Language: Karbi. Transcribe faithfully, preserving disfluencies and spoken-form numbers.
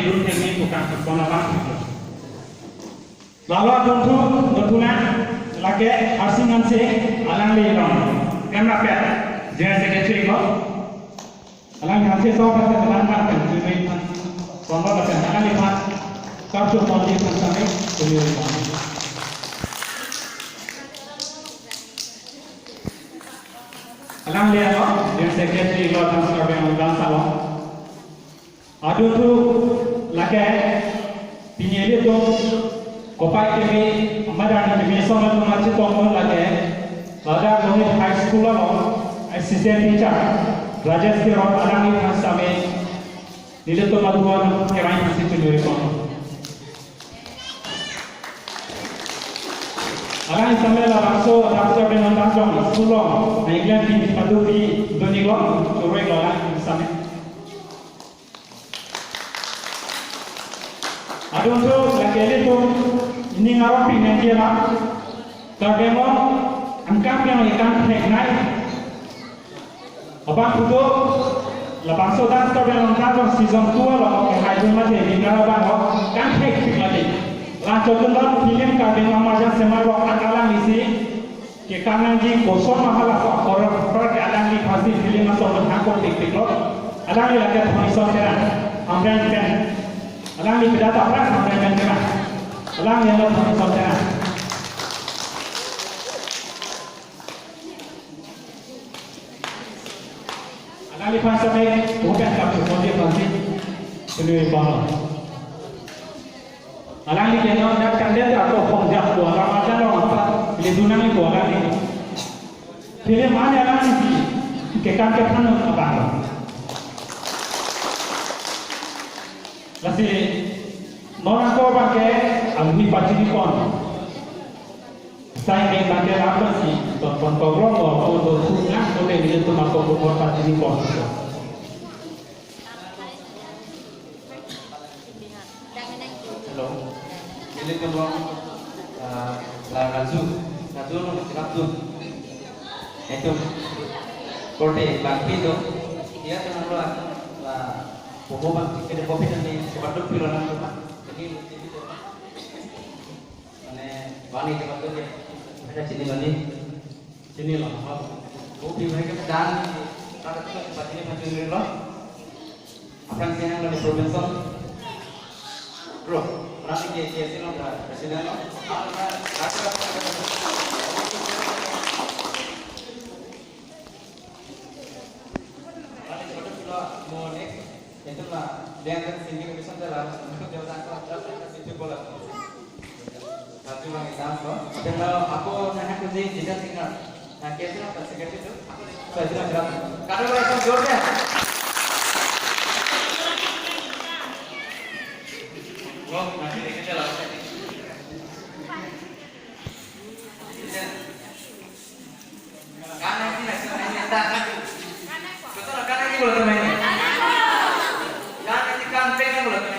Thengni tukang tukon abang. Lalo adunthu, dunthu na, lake Harsing Hanse, alangli along, kemrapet, General Secretary ko. Alang Hanse so pa sa alang ma pen, jumai pan, kongko pen, alangliphan, kartu mondi pan sami, jumai pan. Alangli along, General Secretary lo, Dance Karbi Anglong Dance along. Adunthu lake pini ilitum kopai keme, amat arni keme asong atum chetongdun lake, ladak Lohit High School along assistant teacher Rajesh Teron, alangliphan sami nelitum aduan kevang pasi chunuri pon. Alang sami labangso Dance Karbi Anglong Dance School along, na England team padu pidun-iklo, choro-iklo alang sami. Adunthu lake ilitum ining arong pini nangji alam, Karbi Anglong angkang pen angkang theknei. Abang putu, labangso Dance Karbi Anglong Dance season two along kehaidun mate, bingkar abang lo, kangthekpik mate. Lanchotun lo film Karbi Anglong Marjan Semar lo, akalang isi, kekang nangji koson ma halaso akoror, per ke alangliphan si film ason lo hangkok pikpiklo. Alangli lake Thongison Terang, Hamren pen. Alangli pida ta pras Hamren pen Terang. Alangli lo Thongison Terang. Alangliphan sami, bukan kap sekolah dia pasti. Sini bang. Alangli ke non dak kandet atau pong jak ko, alang aja lo apa, ledun nangji ko alangli. Film ane alangli si, kekang kephan non abang. Lasi, non ako abang ke, alangli pachini pon. Sai ke abang ke apa si, ton pon koglong ko, pon do su nang, pon de ni tu mako ko pon pachini pon. Hello. Ilitum, ah, la Raju, Raju no, Raju. Itu. Korte, bangpi tu. Dia tu nang la, la, popo bang, kita kopi nanti, sebab tu pilo nang tu, Pak. Jadi, jadi tu. Mane, bani ke betul ya. Ada sini bani. Sini lah, Pak. Kopi mereka dan, ada tu tempat ini, Pak Jun lo. Apa yang saya dari Robinson? Bro, berarti dia, dia sini lo, president lo. Mo next, itu ma, dia akan singing bisa jalan, untuk jalan aku, terus aku situ bola. Satu lagi dance lo. Dan kalau aku nanya kunci, tidak singer. Nah, kira-kira apa secretary itu? Saya tidak jelas. Kado boleh jawab ya? Bro, nanti kita lah.